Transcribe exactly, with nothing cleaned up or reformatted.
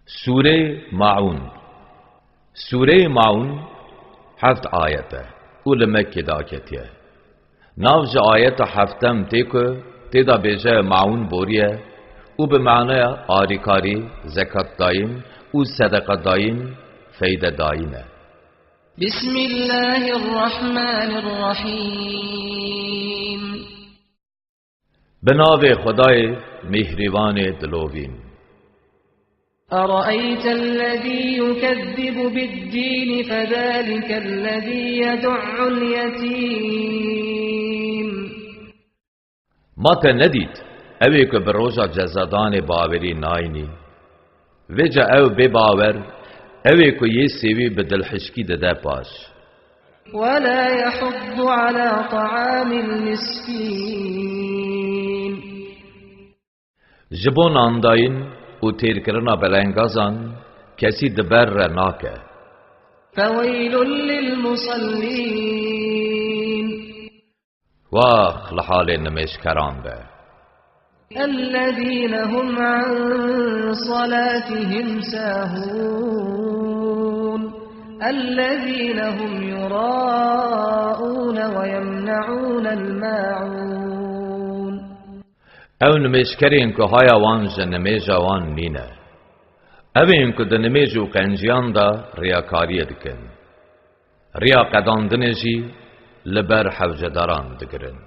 Sûreyê Maûn. Sûreyê Maûn heft ayet e û li Mekkê daketiye. Nav ji ayeta heftem tê ku tê de bêje Maûn boriye û bi manaya arîkarî, zekatdayîn û sedeqadayîn, feydedayîn e. بسم الله الرحمن الرحيم. Bi navê Xwedayê mêhrîvanê dilovîn. أرأيت الذي يكذب بالدين فذلك الذي يدع اليتيم. Ma te nedît, ew ê ku bi roja cezadanê bawerî nayînî? Vêca ew bêbawer, ew ê ku yê sêwî bi dilhişkî dide paş. ولا يحض على طعام المسكين. Ji bo nandayîn û têrkirina belengazan kesî di ber re nake. فويل للمصلين. Wax li halê nimêjkeran be. الذين هم عن صلاتهم ساهون. الذين هم يراءون ويمنعون الماعون. Ew nimêjkerên ku haya wan ji nimêja wan nîne. Ew ên ku di nimêj û qenciyan de riyakariyê dikin. Riya qedandinê jî li ber hewcedaran digirin.